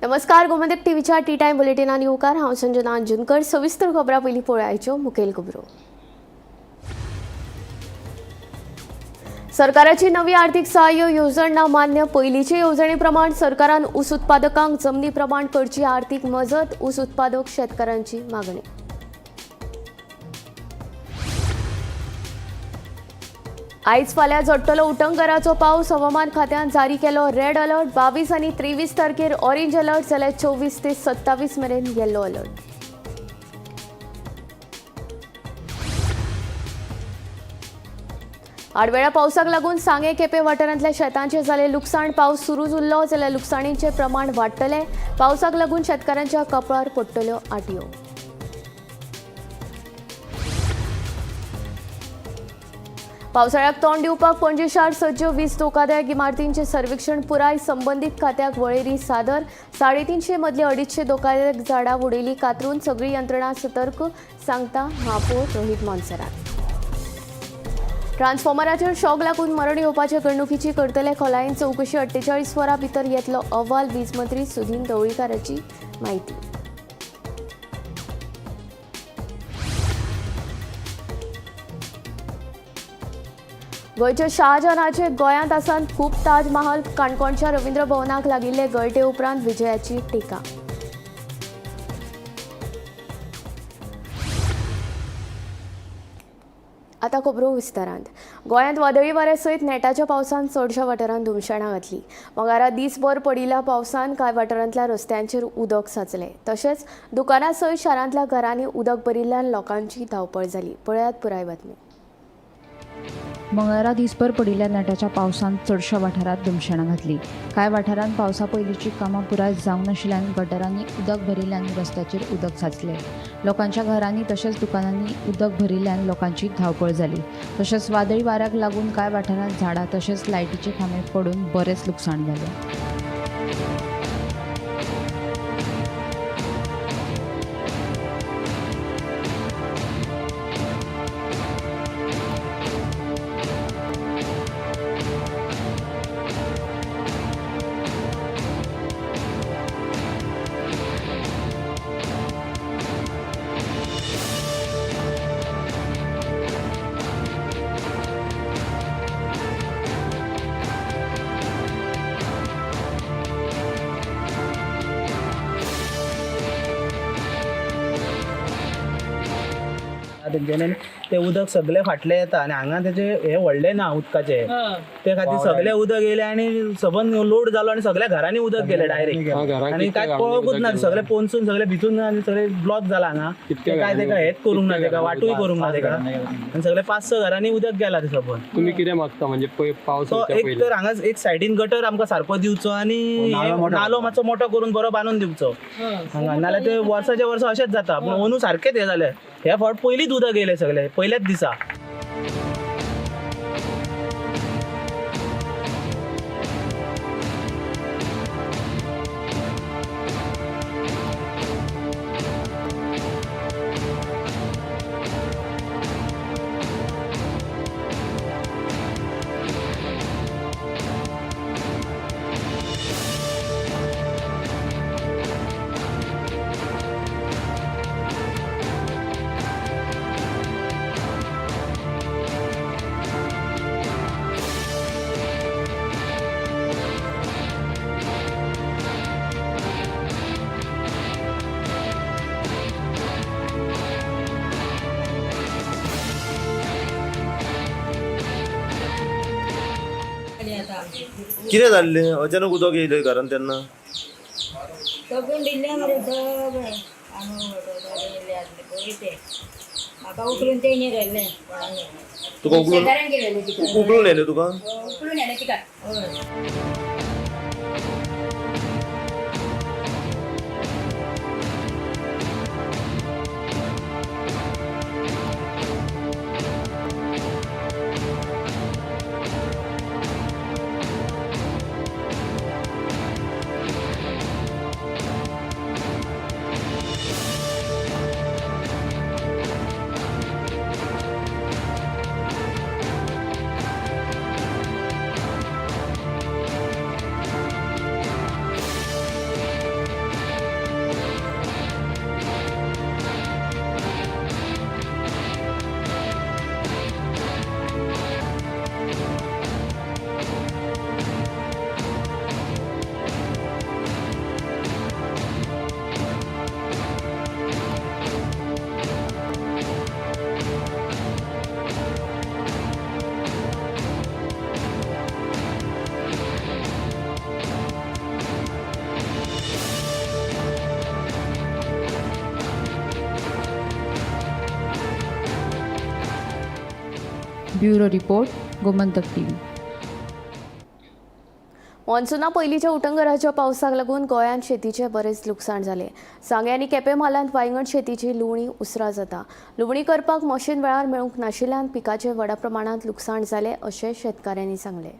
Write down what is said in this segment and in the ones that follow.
नमस्कार, गोमंतक टीव्हीच्या T time बुलेटिनान येवकार. हांव संजना अंजुनकर. सविस्तर खबरां पयलीं पळयाच्यो मुखेल खबरो. सरकाराची नवी आर्थिक सहाय्य येवजण ना मान्य. पयलींचे येवजणे प्रमाण सरकारान ऊस उत्पादकांक जमनी प्रमाण करची आर्थिक मजत, ऊस उत्पादक शेतकारांची मागणी. आयज फाल्यां झडटलो उटंगराचो पावस. हवामान खात्यान जारी केलो रेड अलर्ट. 22 आनी 23 तारखेर ऑरेंज अलर्ट जाल्यार 24 ते 27 मेरेन येल्लो अलर्ट. आडवेळ्या पावसाक लागून सांगे केपें वाठारांतल्या शेतांचें जालें लुकसाण. पावस सुरूच उरलो जाल्यार लुकसाणीचें प्रमाण वाडटलें. पावसाक लागून शेतकारांच्या कपळार पडटल्यो आटयो. पावसाळ्याक तोंड दिवपाक पणजे शार सज्ज. वीज धोकादायक इमारतींचें सर्वेक्षण पुराय. संबंदीत खात्याक वळेरी सादर. 350 मदली 250 धोकादायक झाडां उडयली कातरून. सगळी यंत्रणा सतर्क, सांगता महापौर रोहित मोन्सेरात. ट्रान्सफॉर्मराचेर शॉक लागून मरण येवपाचे घडणुकीची करतले खोलायेन चवकशी. 48 वरां भितर येतलो अहवाल, वीज मंत्री सुदिन ढवळीकाराची माहिती. गोंयच्या शाहजहानाचे गोंयांत आसात खूब ताजमहाल. काणकोणच्या रवींद्र भवनाक लागिल्ले गळटे उपरांत विजयाची टिका. आता खबरो विस्तारांत. गोंयांत वादळी वाऱ्या सयत नेटाच्या पावसान चडशा वाठारांत धुमशेणां घातली. मंगळारा दीसभर पडिल्ल्या पावसान कांय वाठारांतल्या रस्त्यांचेर उदक साचलें. तशेंच दुकानां सयत शारांतल्या घरांनी उदक भरिल्ल्यान लोकांची धांवपळ जाली. पळयात पुराय बातमी. मंगळारा दिसभर पडिल्ल्या नेटाच्या पावसान चडशा वाठारांत धुमशेणां घातली. कांय वाठारांत पावसा पयलींची कामां पुराय जावंक नाशिल्ल्यान गटरांनी उदक भरिल्ल्यान रस्त्याचेर उदक साचलें. लोकांच्या घरांनी तशेंच दुकानांनी उदक भरिल्ल्यान लोकांची धांवपळ जाली. तशेंच वादळी वाऱ्याक लागून कांय वाठारांत झाडां तशेंच लायटीचे खांबे पडून बरेंच लुकसाण जालें. तेंच्यानी ते उदक सगळे फाटले येता आनी हांगा तेजे हे व्हडले ना उदकाचे, ते खातीर सगळे उदक येयले आनी सबंद लोड जालो आनी सगळ्या घरांनी उदक गेले डायरेक्ट. आनी काय पळोवंकूच ना, सगळे पोनसून सगळे भितून आनी सगळे ब्लॉक जाला हांगा. ते काय तेका हेच करूंक ना, तेका वाटूय करूंक ना तेका. आनी सगळे 5-6 घरांनी उदक गेला ते सबंद. तुम्ही कितें मागता म्हणजे पावस सो येवच्या एक पयलीं तर हांगा एक सायडीन गटर आमकां सारको दिवचो आनी नालो मातसो मोठो करून बरो बांदून दिवचो हांगा, नाल्यार ते वर्साचे वर्सा अशेंच जाता. पूण अंदू सारकेंच हें जालें. ह्या फावट पयलींच उदक येयलें सगळें पयल्याच दिसा. कितें जाल्लें अचानक उदक येयलें घरान तेन्ना? सगळें दिल्लें मरे, सगळें तांदूळ येयल्ले आसले पळय ते म्हाका उखलून तेणी व्हेल्लें कोणाक. तुका उखलून शेजाऱ्यान गेलेलें तिका. उखलून येयलें तुका? उखलून येयलें तिका, हय. Bureau report, Gomantak TV. मॉन्सुना पयलींच्या उटंगराच्या पावसाक लागून गोंयांत शेतीचें बरेंच लुकसाण जालें. सांगें आनी केपें म्हालांत वायंगण शेतीची लुवणी उसरां जाता. लुवणी करपाक मशीन वेळार मेळूंक नाशिल्ल्यान पिकाचें व्हडा प्रमाणांत लुकसाण जालें अशें शेतकाऱ्यांनी सांगलें.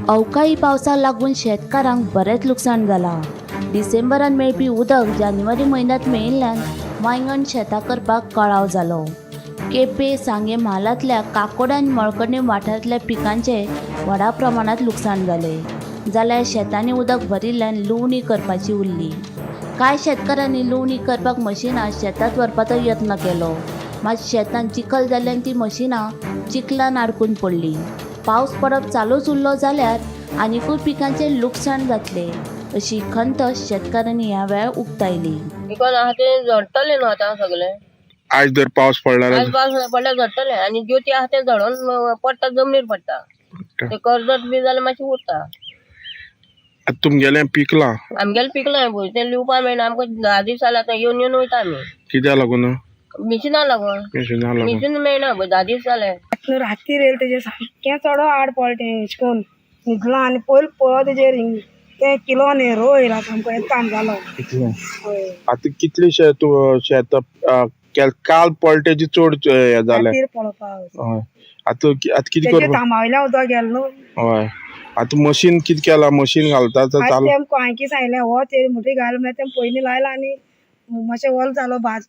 अवकाळी पावसाक लागून शेतकारांक बरेंच लुकसाण जालां. डिसेंबरान मेळपी उदक जानेवारी म्हयन्यांत मेळिल्ल्यान वांयगण शेतां करपाक कळाव जालो. केपें, सांगें म्हालांतल्या काकोडा आनी मळकर्णे वाठारांतल्या पिकांचें व्हडा प्रमाणांत लुकसाण जालें. जाल्यार शेतांनी उदक भरिल्ल्यान लुवणी करपाची उरली. कांय शेतकारांनी लुवणी करपाक मशिनां शेतांत व्हरपाचो यत्न केलो, मात शेतांत चिखल जाल्ल्यान ती मशिनां चिखलान आडकून पडलीं. पावस पडप चालूच उरलो जाल्यार आनिकूय पिकांचें लुकसाण जातलें अशी खंत शेतकारांनी ह्या वेळार उक्तायली. पिकोन आहा तें झडटलें न्हू आतां सगळें. आयज जर पावस पडला आयज पावस पडल्यार झडटलें आनी ज्योती आहा तें झडोन पडटा, जमनीर पडटा. ते कर्जत बी जाल्यार मातशें उरता. आतां तुमगेलें पिकलां? आमगेलें पिकलां पळय, तें लिवपा मेळना आमकां. 10 दीस जाले आतां येवन येवन वयता आमी. कित्याक लागून? मिशिना लागून. मिशिना लागून. मिशीन मेळना पळय, 10 दीस जाले. रातीर येयलें तेजेर सामकें चडो आड पडलें तें. अशें करून न्हिदलां आनी पयलीं पळय तेजेर तें किलो न्ही रो येयला सामको, येता ताम जालो. हय. आतां कितली शेत शेत काल पडले तेजी चड हें जालें. रातीर पडलो पावस. हय, आतां आतां कितें तेजेर करपा? तामावयल्यान उदक गेलें न्हू. हय, आतां मशीन कितें केलां? मशीन घालता आयज चालू. तें हांवें कितें सांगलें, हो ते म्हणटकीर घाल म्हळ्यार तें पयलीं लायलां आनी मातशें ओलो जालो भात,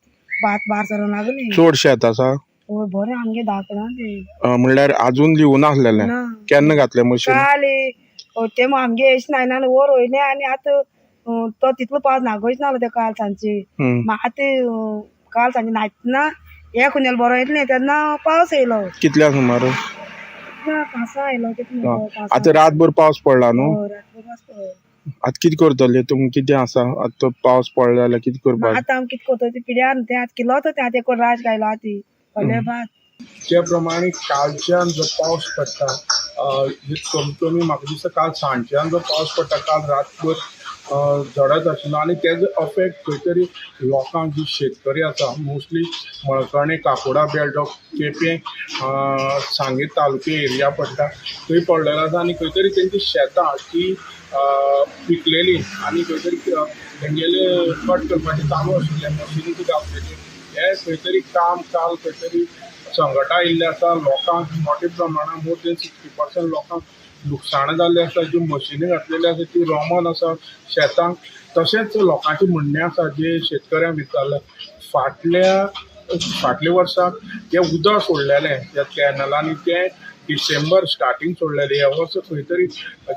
भात भार सरोंक लागली. चड शेत आसा? हय, बरें आमगे 10 कडेन तें. म्हणल्यार आजून लिवूं नासलेलें? ना. केन्ना घातलें मशीन? काल तें आमगे अशें न्हायना वयर वयलें आनी आतां तो तितलो पावस नागोयच नासलो ते काल सांजचे. आतां काल सांजे न्हायतना एक हुनेल बरो येतलें तेन्ना पावस येयलो. कितल्या सुमार? ना, पांचां येयलो कितले. आतां रातभर पावस पडला न्हू? रातभर पावस पडलो. आतां कितें करतले तुमी? कितें आसा आतां पावस पडला जाल्यार कितें करपाक? आतां आमी कितें करता ती पिड्यार न्हू तें आतां किलो तें आतां एक राज घायलो ती व्हडलें भात. त्या प्रमाणे कालच्यान जो पावस पडटा, कमी कमी म्हाका दिसता काल सांजच्यान जो पावस पडटा, काल रातभर झडत आशिल्लो आनी तेजो अफेक्ट खंय तरी लोकांक, जी शेतकरी आसा, मोस्टली मळकर्णे, काकोडा बेल्ट, केपें, सांगें तालुके एरिया पडटा थंय पडलेलो आसा. आनी खंय तरी तेंची शेतां ती पिकलेली आनी खंय तरी तेंगेले कट करपाचें चालू आशिल्लें, मशिनी घातलेली. हें खंय तरी काम काल खंय तरी संकटां आयिल्लें आसा. लोकांक मोठ्या प्रमाणान मोर देन 60% लोकांक लुकसाण जाल्लें आसा. ज्यो मशिनी घातलेल्यो आसा त्यो रोमन आसा शेतांक. तशेंच लोकांचें म्हणणें आसा, जे शेतकऱ्यांक विचारलें, फाटल्या वर्साक जें उदक सोडलेलें त्या कॅनलांनी तें डिसेंबर स्टार्टींग सोडलेलें. ह्या वर्सा खंय तरी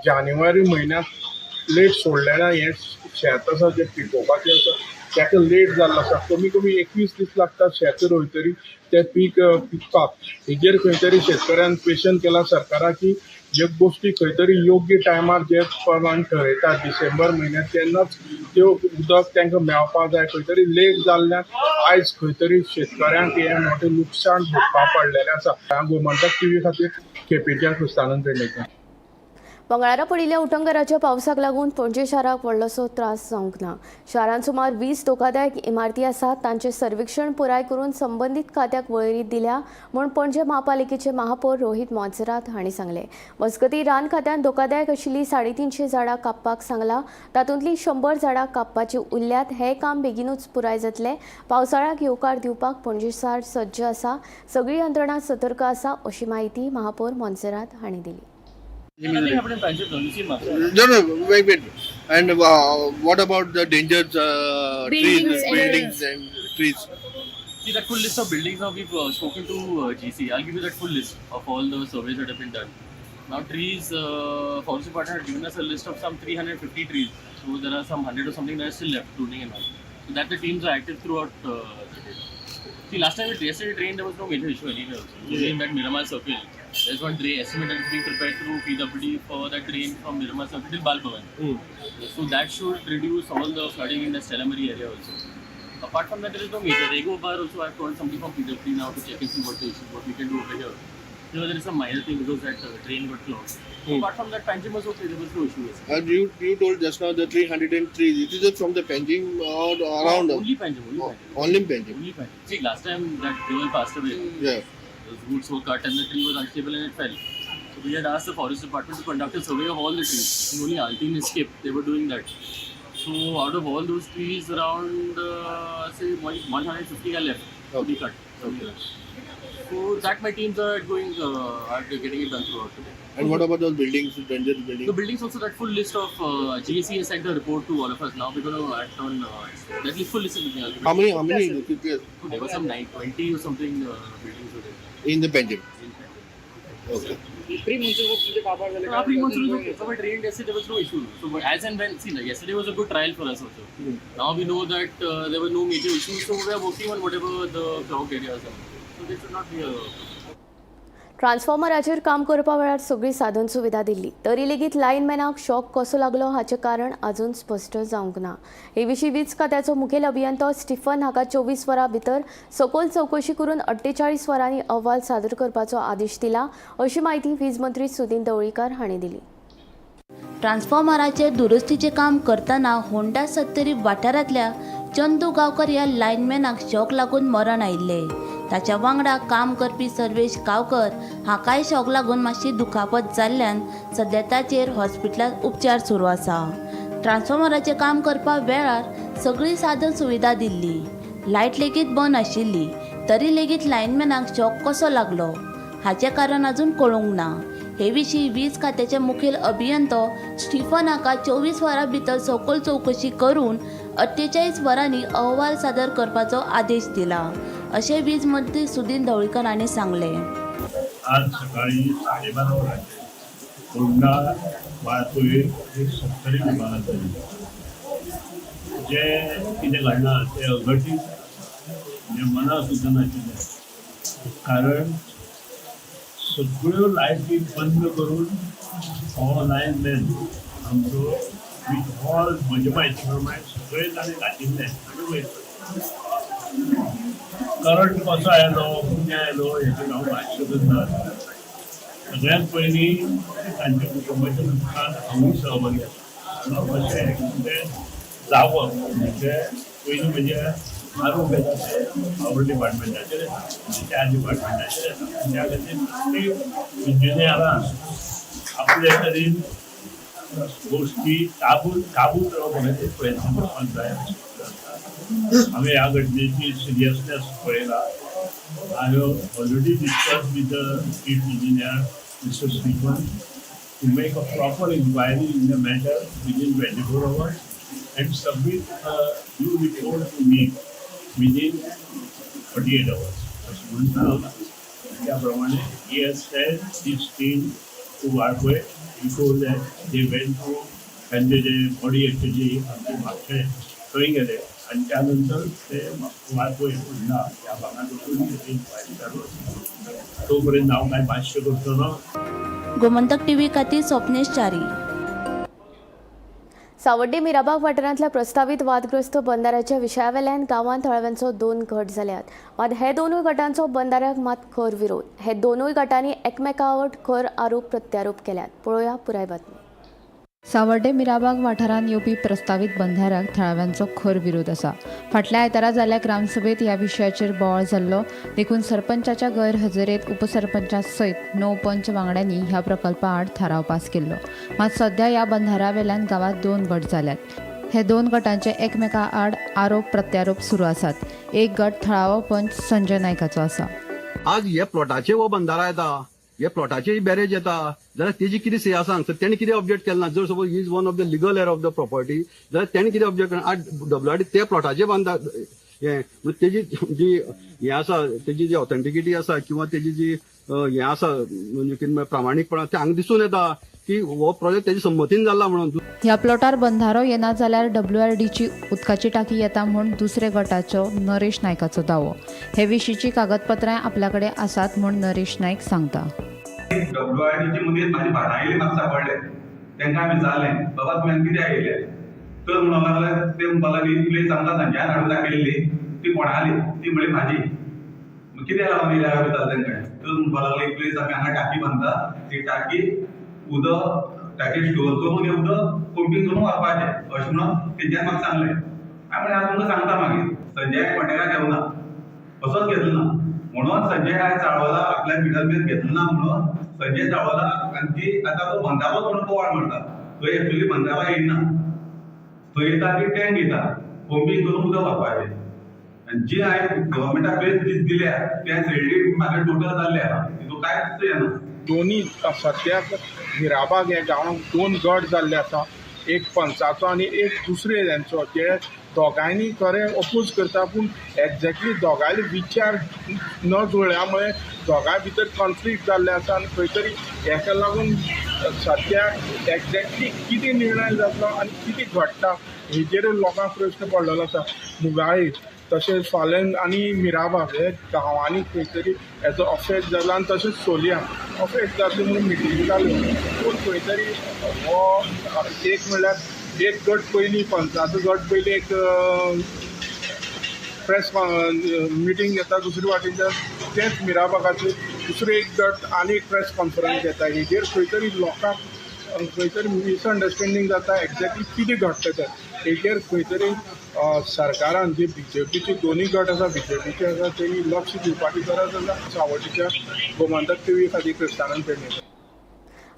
जानेवारी म्हयन्यांत लेट सोडलेलें. हें शेत आसा जें पिकोवपाचें आसा ताका लेट जाल्लो आसा. कमी कमी 21 दीस लागता शेत रोयतरी तें पीक पिकपाक. हेजेर खंय तरी शेतकऱ्यान क्वेशन केलां सरकाराक की ज्यो गोश्टी खंय तरी योग्य टायमार जे प्रमाण ठरयतात डिसेंबर म्हयन्यांत तेन्नाच त्यो उदक तांकां मेळपाक जाय. खंय तरी लेट जाल्ल्यान आयज खंय तरी शेतकऱ्यांक हें मोठें लुकसाण भोगपाक पडलेलें आसा. गोमंतक टीव्ही खातीर केपेंच्यान क्रिस्तानंद पेडणेकर. मंगळारा पडिल्ल्या उटंगराच्या पावसाक लागून पणजे शाराक व्हडलोसो त्रास जावंक ना. शारांत सुमार 20 धोकादायक इमारती आसात, तांचें सर्वेक्षण पुराय करून संबंदीत खात्याक वळेरी दिल्या म्हूण पणजे म्हापालिकेचे महापौर रोहित मोन्सेरात हांणी सांगलें. मजगतीं, रान खात्यान धोकादायक आशिल्लीं 350 झाडां कापपाक सांगलां. तातूंतलीं 100 झाडां कापपाची उरल्यात. हें काम बेगीनूच पुराय जातलें. पावसाळ्याक येवकार दिवपाक पणजे शार सज्ज आसा, सगळी यंत्रणा सतर्क आसा अशी म्हायती महापौर मोन्सेरात हांणी दिली. Nothing happened in Panjim, though. You see, Master. No, wait, wait. And what about the dangerous trees, buildings and trees? See, that full list of buildings now we've spoken to GC. I'll give you that full list of all the surveys that have been done. Now, trees, Forest Department had given us a list of some 350 trees. So there are some 100 or something that are still left, pruning and all. So that the teams are active throughout the day. See, last time it yesterday rained, there was no major issue anywhere also. Only in that Miramar circle. There's one drain estimate that is being prepared through PWD for that drain from Miramar circle till Bal Bhavan. So that should reduce all the flooding in the Stella Marie area also. Apart from that, there is no major. Rego bar also, I've called somebody from PWD now to check and see what the issue, what we can do over here. You know, there is some minor thing because that drain got clogged. Apart from that, Panjim was okay. There was no issue. And you told just now the 303. It is it from the Panjim or around? Only Panjim. Only Panjim. Only Panjim. Only Panjim. See, last time that girl passed away. Yeah. Those roots were cut and the tree was unstable and it fell. So we had asked the forest department to conduct a survey of all the trees. And only Altin escaped. They were doing that. So out of all those trees, around say 150 are left to be cut. Okay. So that my teams are going are getting it done throughout today. And what about those buildings, dangerous buildings? The buildings also, that full list of GAC has sent a report to all of us. Now we're going to act on that list, full list is with me. I'll give it How to many? you. How many There were some 920 or something buildings were there. in the Panjim? Okay. Pre-monsoon was okay. So it rained yesterday, there was no issue. So but as and when, see, like, yesterday was a good trial for us also. Now we know that there were no major issues, so we are working on whatever the clogged areas are. So there should not be a ट्रान्सफॉर्मराचेर काम करपा वेळार सगळी साधन सुविधा दिल्ली तरी लेगीत लायनमॅनाक shock कसो लागलो हाचें कारण अजून स्पश्ट जावंक ना. हे विशीं वीज खात्याचो मुखेल अभियंतो स्टिफन हाका 24 वरां भितर सखोल चवकशी करून 48 वरांनी अहवाल सादर करपाचो आदेश दिला अशी म्हायती वीज मंत्री सुदिन ढवळीकार हांणी दिली. ट्रान्सफॉर्मराचेर दुरुस्तीचें काम करतना होंडा सत्तरी वाठारांतल्या चंदू गांवकर ह्या लायनमॅनाक शॉक लागून मरण आयिल्लें. ताच्या वांगडा काम करपी सर्वेश गांवकर हाकाय शॉक लागून मातशी दुखापत जाल्ल्यान सद्या ताचेर हॉस्पिटलांत उपचार सुरू आसा. ट्रान्सफॉर्मराचें काम करपा वेळार सगळी साधन सुविधा दिल्ली, लायट लेगीत बंद आशिल्ली, तरी लेगीत लायनमॅनाक शॉक कसो लागलो हाचें कारण अजून कळूंक ना. हे विशीं वीज खात्याचे मुखेल अभियंतो स्टिफन हाका 24 वरां भितर सखोल चवकशी करून 48 वरांनी अहवाल सादर करपाचो आदेश दिला अशें वीज मंत्री सुदिन ढवळीकर हांणी सांगलें. आज सकाळी 12:30 वरांचेर होंडा वाळपय एक सत्तरी विभागांत जाली. जें कितें घडलां तें अघटीत, म्हणजे मनाक सुद्दां नाशिल्लें. कारण सगळ्यो लायटी बंद करून हो लायनमॅन आमचो विथ ऑल म्हजे म्हायती प्रमाणे सगळे ताणें घातिल्ले आनी वयर करंट कसो आयलो, कितें आयलो हेचेर हांव भाश्य करना. सगळ्यांत पयलीं तांच्या कुटुंबाच्या दुख्खान हांवूय सहभागी आसा. अशें कितें जावप म्हणजे पयलीं म्हणजे आरोप येता ते पावर डिपार्टमेंटाचेर येता, त्या डिपार्टमेंटाचेर येता. त्या खातीर प्रत्येक इंजिनियरान आपले तरेन गोश्टी काबूत रावपा खातीर प्रयत्न करपाक जाय. हांवें ह्या घटनेची सिरियसनेस पळयला. I have already discussed with the chief engineer, Mr. Stephen, to make a proper inquiry in the matter within 24 hours and submit a due report to me within 48 hours. अशें म्हणून सांगलां. त्याप्रमाणे he has sent his team to Valpoi. Before that they went to तांचे जे body आशिल्ली आमचे म्हापशें थंय गेले आनी त्यानंतर ते वाळपय होंडा ह्या भागांत वचून इन्क्वायरी चालू आसा. तो पर्यंत हांव कांय भाश्य करचो ना. गोमंतक टीव्ही खातीर स्वप्नेश च्यारी. सावड्डे मिराबाग वाठारांतल्या प्रस्तावीत वादग्रस्त बंदाऱ्याच्या विशयावेल्यान गांवांत थळाव्यांचो 2 गट जाल्यात. मात हे दोनूय गटांचो बंदाऱ्याक मात खर विरोध. हे दोनूय गटांनी एकमेकावट खर आरोप प्रत्यारोप केल्यात. पळोवया पुराय बातमी. सावर्डे मिराबाग वाठारांत येवपी प्रस्तावीत बंधाऱ्याक थळाव्यांचो खर विरोध आसा. फाटल्या आयतारा जाल्ल्या ग्रामसभेत ह्या विशयाचेर बोवाळ जाल्लो देखून सरपंचाच्या गैरहजेरेंत उपसरपंचा सयत 9 पंच वांगड्यांनी ह्या प्रकल्पा आड थाराव पास केल्लो. मात सध्या ह्या बंधाऱ्या वेल्यान गांवांत 2 गट जाल्यात. हे 2 गटांचे एकमेका आड आरोप प्रत्यारोप सुरू आसात. एक गट थळावो पंच संजय नायकाचो आसा. आज हे प्लॉटाचे हो बंधारा येता, हे प्लॉटाचे बॅरेज येता जाल्यार तेजी कितें से आसा हांगसर तेणी कितें ऑब्जेक्ट केलें ना. जर suppose he is one of the legal heir of the property जाल्यार तेणी कितें ऑब्जेक्ट, आज डब्ल्यू आर डी ते प्लॉटाचे बांदता हें तेजी जी हें आसा, तेजी जी ऑथेंटिकिटी आसा किंवा तेजी जी हें आसा म्हणजे कितें प्रामाणीकपणा तें हांगा दिसून येता की हो प्रोजेक्ट तेजी संमतीन जाला म्हणून. ह्या प्लॉटार बंधारो येना जाल्यार WRDची उदकाची टाकी येता म्हूण दुसऱ्या गटाचो नरेश नायकाचो दावो. हे विशींची कागदपत्रां आपल्या कडेन आसात म्हूण नरेश नायक सांगता. WRDची मनीस म्हाजी भाटां येयली म्हाका सांपडले. तेंकां हांवें विचारलें, बाबा तुवें कित्याक येयले तर म्हणूंक लागले, ते म्हणपाक लागले ही प्लेस आमकां संजयान हाडून दाखयल्ली, ती कोणाली? ती म्हणली म्हाजी. कित्याक लागून येयल्या काय विचारलें तेंकां. तर म्हणपाक लागले ही प्लेस आमी हांगा टाकी बांदता, ती टाकी उदक टाकी स्टोर करून हें उदक पंपींग करून व्हरपाचें अशें म्हणून तेंच्यांनी म्हाका सांगलें. हांवें म्हणलें हांव तुमकां सांगता मागीर. संजयाक कॉन्टेक्टाक घेवना, कसोच घेतलो ना. म्हणून संजय आयज चाळवला आपल्या मिडलमॅन घेतलो ना म्हणून संजय चाळवला आनी आतां तो बंदारोच म्हणून बोवाळ मारता. थंय एक्चुअली बंदारा येयना, थंय येता ती टँक येता पंपींग करून उदक व्हरपाचें. आनी जी हांवें गव्हर्मेंटा बेस दिल्या त्या सायडीन म्हाका टोटल जाल्लें आहा, तितून कांयच येना. दोनी सद्याक मिराबाग ह्या गांवांत दोन गट जाल्ले आसा, एक पंचाचो आनी एक दुसरे हेंचो, जे दोगांयनी खरें अपोज करता, पूण एक्झॅक्टली दोगांयले विचार न जुळ्ळ्या मुळे दोगांय भितर कॉन्फ्लिक्ट जाल्ले आसा. आनी खंय तरी हेका लागून सद्याक एक्झॅक्टली कितें निर्णय जातलो आनी कितें घडटा हेजेर लोकांक प्रश्न पडलेलो आसा. मुगाळी तशेंच फालें आनी मिराबाग हे गांवांनी खंय तरी हेजो अफेक्ट जाला आनी तशेंच सोलयां अफेक्ट जातली म्हणून मिटिंगी जाल्यो, पूण खंय तरी हो एक म्हणल्यार एक गट पयलीं पंचाचो गट पयलीं एक प्रेस मिटींग घेता, दुसरे वाटेनच्यान तेच मिराबागाचे दुसरे एक गट आनी एक प्रेस कॉन्फरन्स घेता. हेजेर खंय तरी लोकांक खंय तरी मिसअंडरस्टँडींग जाता, एक्झॅक्टली कितें घडटा तें. हेजेर खंय तरी सरकारान जे बीजेपीचे दोनूय गट आसा, बीजेपीचे आसा, तेणी लक्ष दिवपाची गरज आसा. सावटीच्या गोमंतक टीव्ही खातीर क्रिस्तानंद पेडणेकर.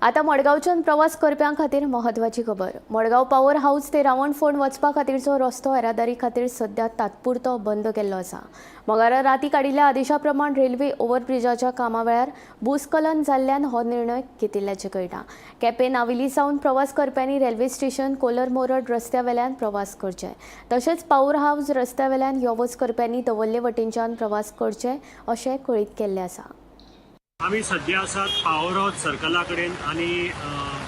आतां मडगांवच्यान प्रवास करप्यां खातीर म्हत्वाची खबर. मडगांव पॉवर हाऊस ते रावणफोंड वचपा खातीरचो रस्तो येरादारी खातीर सध्या तात्पुरतो बंद केल्लो आसा. मंगळारा राती काडिल्ल्या आदेशा प्रमाण रेल्वे ओव्हरब्रिजाच्या कामा वेळार भूस्खलन जाल्ल्यान हो निर्णय घेतिल्ल्याचें कळटा. केपें नावेली सावन प्रवास करप्यांनी रेल्वे स्टेशन कोलर मोरड रस्त्या वेल्यान प्रवास करचे, तशेंच पॉवर हाऊस रस्त्या वेल्यान यो वच करप्यांनी दवर्ले वटेनच्यान प्रवास करचे अशें कळीत केल्लें आसा. आमी सद्या आसात पॉवर हाऊस सर्कला कडेन आनी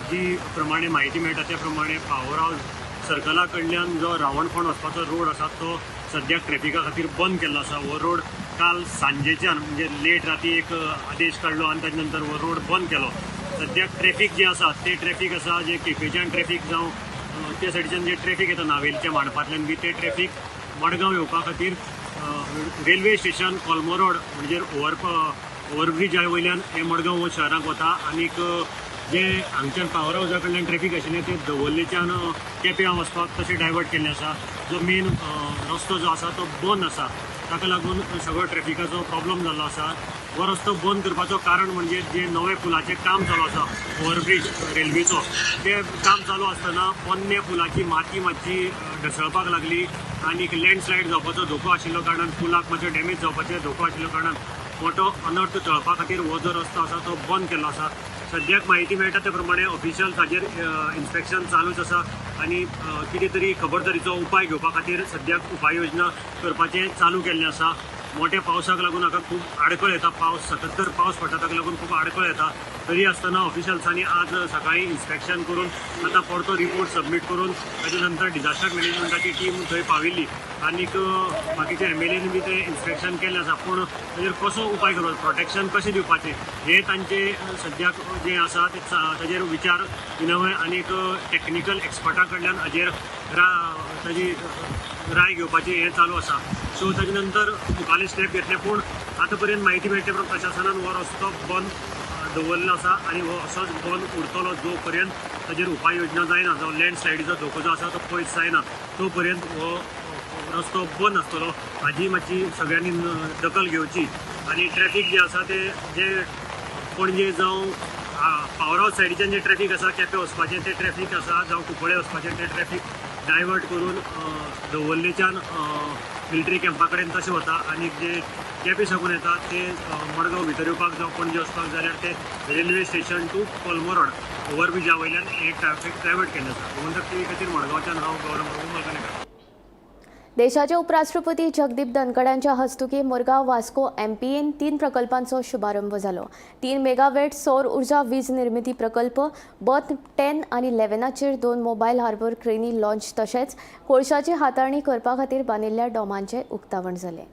जी प्रमाणे म्हायती मेळटा त्या प्रमाणे पॉवर हाऊस सर्कला कडल्यान जो रावणफोंड वचपाचो रोड आसा तो सद्याक ट्रॅफिका खातीर बंद केल्लो आसा. हो रोड काल सांजेच्यान म्हणजे लेट राती एक आदेश काडलो आनी ताजे नंतर हो रोड बंद केलो. सद्याक ट्रॅफीक जें आसा तें ट्रॅफीक आसा जें केपेंच्यान ट्रॅफीक जावं त्या सायडीच्यान जें ट्रॅफीक येता नावेलच्या मांडपांतल्यान बी तें ट्रॅफीक मडगांव येवपा खातीर रेल्वे स्टेशन कोलमो रोड म्हणजे ओव्हरब्रिजा वयल्यान हें मडगांव शहराक वता आनीक जे हांगच्यान पावर हावजा कडल्यान ट्रॅफीक आशिल्लें तें दवर्लेच्यान केप्यां वचपाक तशें डायवर्ट केल्लें आसा. जो मेन रस्तो जो आसा तो बंद आसा, ताका लागून सगळो ट्रॅफिकाचो प्रॉब्लम जाल्लो आसा. हो रस्तो बंद करपाचो कारण म्हणजे जे नवे पुलाचें काम चालू आसा ओव्हरब्रीज रेल्वेचो, तें काम चालू आसतना पोन्ने पुलाची माती मातशी ढसळपाक लागली आनीक लँडस्लायड जावपाचो धोको आशिल्लो कारणान पुलाक मातसो डॅमेज जावपाचो धोको आशिल्लो कारणान मोठो अनर्थ टळपा खातीर हो जो रस्तो आसा तो बंद केल्लो आसा. सद्याक म्हायती मेळटा त्या प्रमाणे ऑफिशियल्स हाजेर इन्स्पेक्शन चालूच आसा आनी कितें तरी खबरदारीचो उपाय घेवपा खातीर सद्याक उपाय योजना करपाचें चालू केल्लें आसा. मोठ्या पावसाक लागून हाका खूब आडखळ येता, पावस सतत तर पावस पडटा ताका लागून खूब आडखळ येता. तरी आसतना ऑफिशियल्सांनी आज सकाळीं इन्स्पेक्शन करून आतां परतो रिपोर्ट सबमीट करून ताजे नंतर डिजास्टर मॅनेजमेंटाची टीम थंय पाविल्ली आनीक बाकीचे एमएलएन बी तें इन्स्पेक्शन केल्लें आसा. पूण ताजेर कसो उपाय करप, प्रोटेक्शन कशें दिवपाचें हें तांचे सद्याक जें आसा तें ताजेर विचार विनवय आनीक टॅक्निकल एक्सपर्टा कडल्यान हाजेर ताजी राय घेवपाचें हें चालू आसा. सो ताजे नंतर मुखाल्ले स्टेप घेतले, पूण आतां पर्यंत म्हायती मेळटा प्रमाण प्रशासनान हो रस्तो बंद दवरलेलो आसा आनी हो असोच बंद उरतलो जो पर्यंत ताजेर उपाय योजना जायना, जावं लँडस्लायडीचो धोको जो आसा तो पयस जायना तो पर्यंत हो रस्तो बंद आसतलो. हाजी मातशी सगळ्यांनी दखल घेवची आनी ट्रॅफीक जें आसा तें जें पणजे जावं पावर हावस सायडीच्यान जें ट्रॅफीक आसा केपें वचपाचें तें ट्रॅफीक आसा, जावं कुंकळे वचपाचें तें ट्रॅफीक डायवर्ट करून दवर्लेच्यान मिलिटरी कॅम्पा कडेन तशें वता आनी जे केपें साकून येता ते मडगांव भितर येवपाक जावं पणजे वचपाक जाल्यार ते रेल्वे स्टेशन टू कोलमो रोड ओव्हरब्रिजा वयल्यान हें ट्रॅफीक डायवर्ट केल्लें आसा. गोमंतक टीव्ही खातीर मडगांवच्यान हांव गौरव प्रभू मलकानेकर. देशाचे उपराष्ट्रपती जगदीप धनखडांच्या हस्तुकी मुरगांव वास्को एमपीएन 3 प्रकल्पांचो शुभारंभ जालो. 3 मेगावॅट सौर ऊर्जा वीज निर्मिती प्रकल्प, बर्थ 10 आनी 11चेर 2 मोबायल हार्बर क्रेनी लॉन्च तशेंच कोळशाची हाताळणी करपा खातीर बांदिल्ल्या डॉमांचें उक्तावण जालें.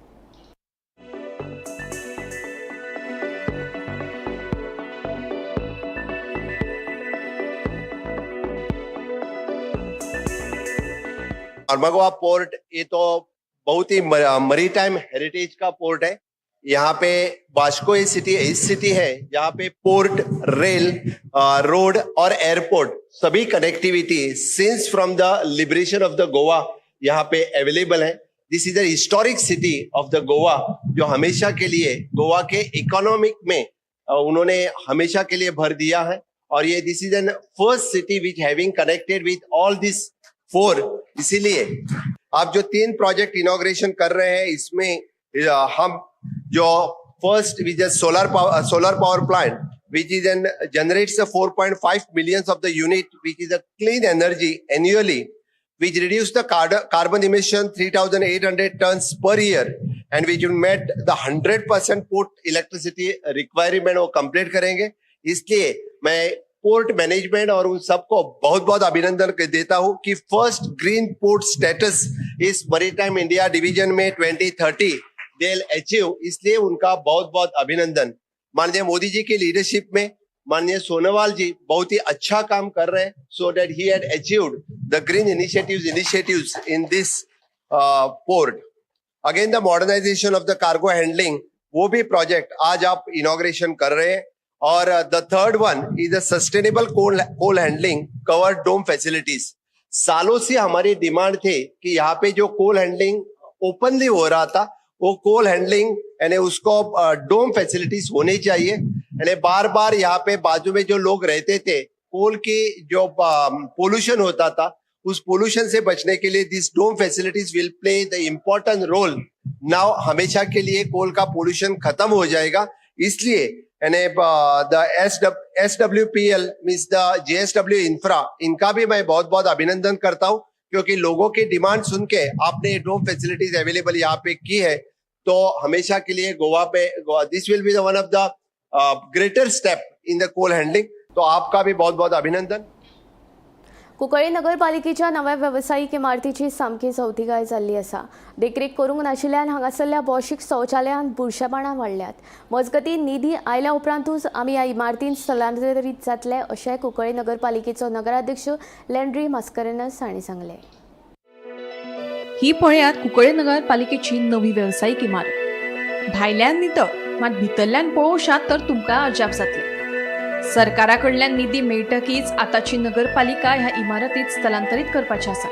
मरगोवा पोर्ट ये तो बहुत ही मरीटाइम हेरिटेज का पोर्ट है। यहाँ पे वास्को ये सिटी इस सिटी है जहाँ पे पोर्ट, रेल, रोड और एयरपोर्ट सभी connectivity since from the liberation of the Goa यहाँ पे अवेलेबल है। This is a historic city of the Goa, जो हमेशा के लिए गोवा के इकोनॉमिक में उन्होंने हमेशा के लिए भर दिया है। और ये this is an first city which having connected with all this four. इसीलिए आप जो 3 प्रोजेक्ट इनॉग्रेशन कर रहे हैं, इसमें हम जो first which is solar power plant which is an generates 4.5 millions of the unit which is a clean energy annually, which reduce the carbon emission 3,800 tons per year and which will met the 100% port electricity requirement वो complete करेंगे। इसलिए मैं port management और उन सबको बहुत बहुत अभिनंदन देता हूं कि फर्स्ट ग्रीन पोर्ट स्टेटस इस मैरीटाइम इंडिया डिवीजन में 2030 they will achieve, इसलिए उनका बहुत बहुत अभिनंदन। माननीय मोदी जी की लीडरशिप में माननीय सोनोवाल जी बहुत ही अच्छा काम कर रहे हैं, so that he had achieved the green initiatives in this port. Again the modernisation of the cargo handling, वो भी प्रोजेक्ट आज आप इनॉग्रेशन कर रहे हैं। और the third one is the sustainable coal handling covered dome facilities. सालों से हमारी demand थी कि यहाँ पे जो कोल हैंडलिंग ओपनली हो रहा था, वो कोल हैंडलिंग यानी उसको डोम फैसिलिटीज होनी चाहिए। यानी बार बार यहाँ पे बाजू में जो लोग रहते थे, कोल की जो पोल्यूशन होता था, उस पोल्यूशन से बचने के लिए this dome facilities will play the important role. Now हमेशा के लिए कोल का पोल्यूशन खत्म हो जाएगा। इसलिए यानी the SWPL means the JSW infra, इनका भी मैं बहुत बहुत अभिनंदन करता हूँ, क्योंकि लोगों की डिमांड सुन के आपने डोम फैसिलिटीज अवेलेबल यहाँ पे की है। तो हमेशा के लिए Goa pay this will be the one of the greater step in the coal handling. तो आपका भी बहुत बहुत अभिनंदन। कुंकळ्ळी नगरपालिकेच्या नव्या वेवसायीक इमारतीची सामकी चवथीकाय जाल्ली आसा। देखरेख करूंक नाशिल्ल्यान हांगासरल्या भौशीक शौचालयांत बुरशेपणां वाडल्यात। मजगतीं निधी आयल्या उपरांतूच आमी ह्या इमारतींत स्थलांतरीत जातले अशें कुंकळ्ळी नगरपालिकेचो नगराध्यक्ष लँड्री मास्करेन्हस हांणी सांगलें। ही पळयात कुंकळ्ळी नगरपालिकेची नवी वेवसायीक इमारत। भायल्यान नितळ मात भितरल्यान पळोवशात तर तुमकां अजाप जातलें। सरकारा कडल्यान निधी मेळटकीच आतांची नगरपालिका ह्या इमारतीत स्थलांतरीत करपाची आसा।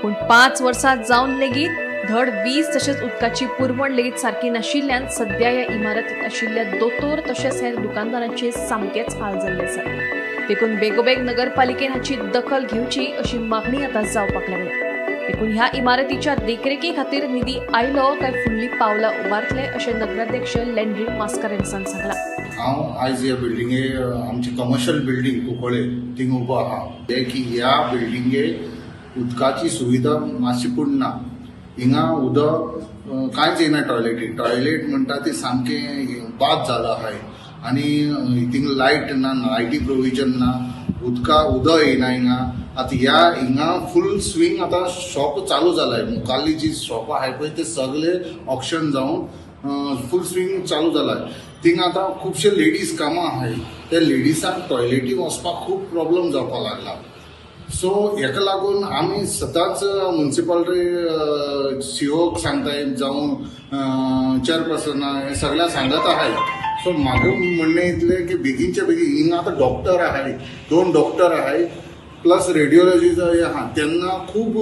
पूण 5 वर्सां जावन लेगीत धड वीज तशेंच उदकाची पुरवण लेगीत सारकी नाशिल्ल्यान सद्या ह्या इमारतीत आशिल्ल्या दोतोर तशेंच हेर दुकानदारांचे सामकेच हाल जाल्ले आसात। देखून बेगोबेग नगरपालिकेन हाची दखल घेवची अशी मागणी आतां जावपाक लागल्या। देखून ह्या इमारतीच्या देखरेखी खातीर निधी आयलो काय फुडली पावलां उबारतले अशें नगराध्यक्ष लँड्री मास्करेन्हसान सांगलां। हांव आयज ह्या बिल्डिंगे आमची कमर्शियल बिल्डींग कुंकळ्ळे थिंग उबो आहा, ते की ह्या बिल्डिंगे उदकाची सुविधा मातशी पूण ना। हिंगा उदक कांयच येना टॉयलेटीन, टॉयलेट म्हणटा ती सामकें बाद जालो आहा आनी थिंग लायट ना, लायटी प्रोविजन ना, उदक येना हिंगा। आतां ह्या हिंगा फूल स्विंग आतां शॉप चालू जालाय, मुखाल्ली जी शॉपां आहाय पळय ते सगळे ऑक्शन जावन फूल स्विंग चालू जालाय। थिंगा आतां खुबशे लेडीज कामां आहाय, त्या लेडिसांक टॉयलेटी वचपाक खूब प्रॉब्लम जावपाक लागला। सो हेका लागून आमी सदांच म्युनिसिपालिटी सीओक सांगताय जावं चेअरपर्सना हे सगळ्यांक सांगत आहाय। सो म्हाका म्हणणें इतलें की बेगीनच्या बेगीन हिंगा आतां डॉक्टर आहाय, 2 डॉक्टर आहाय प्लस रेडियोलॉजी आहा, तेन्ना खूब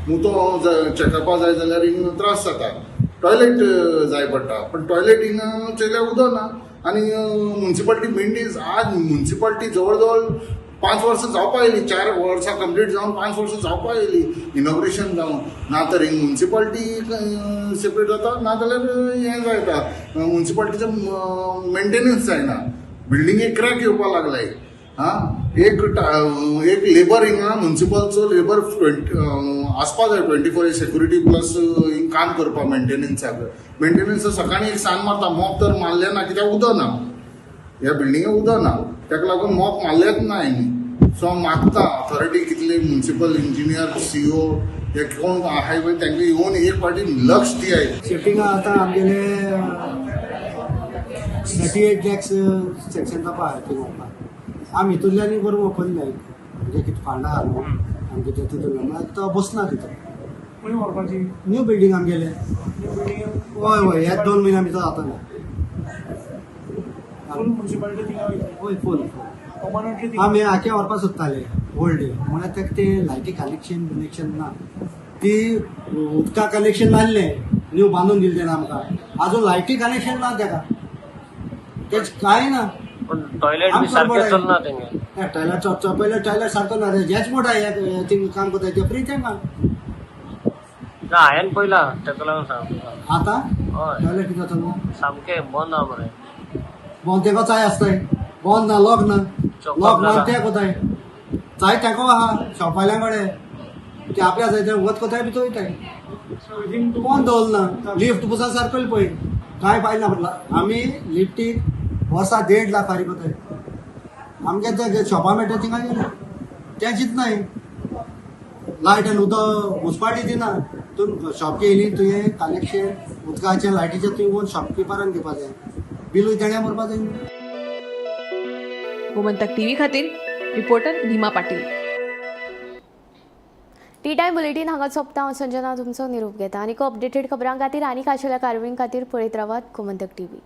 मुतो चॅकअपा जाय जाल्यार हिंगा त्रास जाता, टॉयलेट जाय पडटा, पण टॉयलेट हिंगा चेयल्यार उदक ना। आनी म्युनिसिपालिटी मेंटेन्स आज म्युनिसिपालिटी जवळ जवळ 5 वर्सां जावपा येयली, 4 वर्सां कंप्लीट जावन 5 वर्सां जावपा येयली इनॉग्रेशन जावन ना तर हिंग म्युनिसिपालिटी सेपरेट जाता ना जाल्यार हें जायता, म्युनिसिपालिटीचो मेंटेनन्स जायना, बिल्डिंगेक क्रॅक येवपा लागलाय। आं एक लेबर हिंगा म्युनिसिपलचो लेबर आसपा जाय 24 सेक्युरिटी प्लस हिंग काम करपाक मेंटेनन्साक। मेंटेनन्स सकाळीं एक सान मारता, मॉप तर मारलें ना कित्याक उदक ना, ह्या बिल्डिंगेक उदक ना, ताका लागून मॉप मारलेंच ना हेणी। सो हांव मागता ऑथॉरिटी कितले म्युनिसिपल इंजिनियर सीओ हे कोण आहाय पळय तांकां येवन एक फावटी लक्ष दियाय। शिफ्टिंग आतां आमगेले 38 लॅक्स सेक्शन जावपा आहा थिंग वचपाक। आमी हितूंतल्यानूय बरो वखद म्हणजे कितें फांडा आहा न्हू आमगे तितून म्हळ्यार तो बसना तितून न्यू बिल्डींग आमगेले। हय हय ह्या 2 म्हयन्या भितर जाता ना हय फूल आमी आखे व्हरपाक सोदताले ओल्ड, म्हळ्यार ताका ते लायटी कनेक्शन बिनेक्शन ना, ती उदका कनेक्शन नासलें, न्यू बांदून दिलें तेणें आमकां. आजून लायटी कनेक्शन ना तेका, तेच कांय ना. टॉयलेट बी सारकें चलना तेंगे. टॉयलेट पयलें टॉयलेट सारको ना, हेच मोटा थिंग काम करता ते फ्री तेंकां. ना हांवें पयला तेका लागून सांग. आतां टॉयलेट कितें चलना, सामकें बंद आहा मरे. बंद तेका चाय आसताय, बंद ना, लॉक ना, लॉक ना ते कोताय चाय तेको आहा शॉपाल्या कडेन, ते आपल्या जाय ते वत कोताय भितर वयताय. बंद दवरना लिफ्ट पुसा सारको पळय कांय फायल ना. म्हटलं आमी लिफ्टीक वर्सा 1.5 लाख फारीक कोताय. आमगे ते शॉपा मेळटा थिंगा गेले तें चिंतनाय. लायट आनी उदक मुन्सिपालिटी दिना. तूं शॉप येयली तुवें कनेक्शन उदकाचें लायटीचें तुवें वचून शॉपकिपरान दिवपाचें, बिलूय तेणें भरपा जाय. गोमंतक टीव्ही खातीर reporter Bhima Patil. Tea time bulletin हांगा सोंपता. हांव संजना तुमचो निरोप घेता. आनीक अपडेटेड खबरां खातीर आनी खाशेल्या कारवाई खातीर पळयत रावात गोमंतक टीव्ही.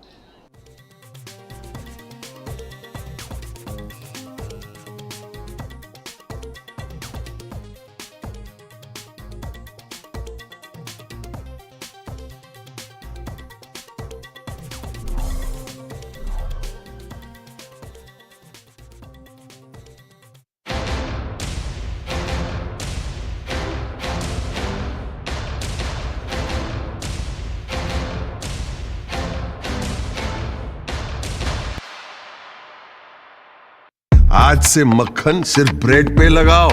आज से मक्खन सिर्फ ब्रेड पे लगाओ,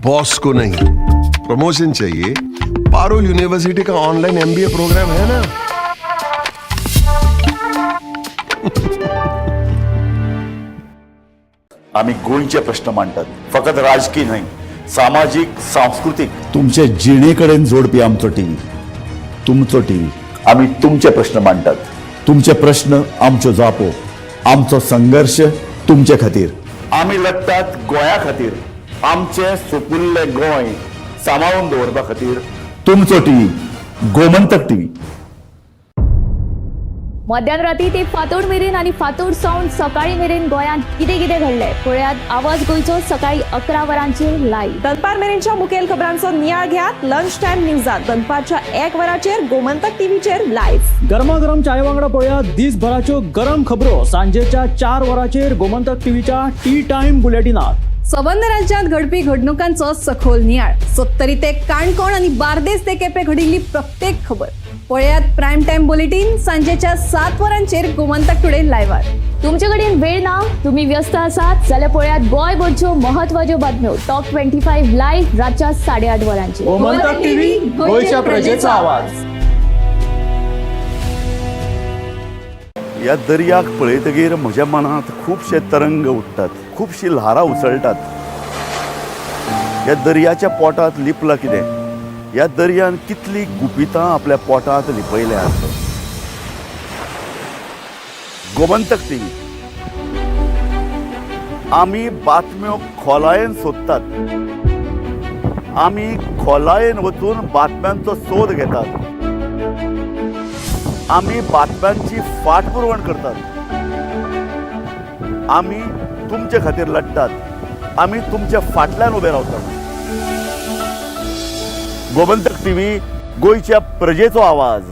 बॉस को नहीं. प्रमोशन चाहिए? पारुल यूनिवर्सिटी का ऑनलाइन एमबीए प्रोग्राम है ना. आम्ही गोंयचे प्रश्न मांडटात, फकत राजकीय न्हय, सामाजीक, सांस्कृतीक, तुमचे जिणे कडेन जोडपी आमचो टीव्ही, तुमचो टीव्ही. आमी तुमचे प्रश्न मांडटात, तुमचे प्रश्न आमच्यो जापो, आमचो संघर्श तुमचे खातीर. आमी लढटात गोंया खातीर, आमचें सोपुल्लें गोंय सांबाळून दवरपा खातीर. तुमचो टीव्ही, गोमंतक टीव्ही. मध्यान राती ते फातोड मेरेन आनी फातोड सावन सकाळी मेरेन गोंयांत कितें कितें घडलें पळयात आवाज गोंयचो सकाळी 11 वरांचेर लायव्ह. दनपार मेरेनच्या मुखेल खबरांचो नियाळ घेयात लंच टायम न्यूजात दनपारच्या 1 वराचेर गोमंतक टीव्हीचेर लायव्ह. गरमागरम चाय वांगडा पळयात दिसभराच्यो गरम खबरो सांजेच्या 4 वरांचेर गोमंतक टीव्हीच्या टी टायम बुलेटिनात. सबंद राज्यांत घडपी घडणुकांचो सखोल नियाळ, सत्तरी ते काणकोण आनी बार्देस ते केपें घडिल्ली प्रत्येक खबर पळयात प्रायम टायम बुलेटीन सांजेच्या 7 वरांचेर गोमंतक टुडे लायव्हार. तुमचे कडेन वेळ ना, तुम्ही व्यस्त आसात जाल्यार पळयात गोंयभरच्यो महत्वाच्यो बातम्यो टॉप 25 लायव्ह रातच्या 8:30 वरांचेर. गोमंतक टीव्ही, गोंयच्या प्रजेचा आवाज. ह्या दर्याक पळयतगीर म्हज्या मनांत खुबशे तरंग उठ्ठात, खुबशी ल्हारां उसळटात. ह्या दर्याच्या पोटांत लिपलां कितें? ह्या दर्यान कितली गुपितां आपल्या पोटांत लिपयल्यात. गोमंतक टीव्ही, आमी बातम्यो खोलायेन सोदतात, आमी खोलायेन वचून बातम्यांचो सोद घेतात, आमी बातम्यांची फाटपुरवण करतात, आमी तुमचे खातीर लढटात, आमी तुमच्या फाटल्यान उबे रावतात. गोमंतक टीव्ही, गोंयच्या प्रजेचो आवाज.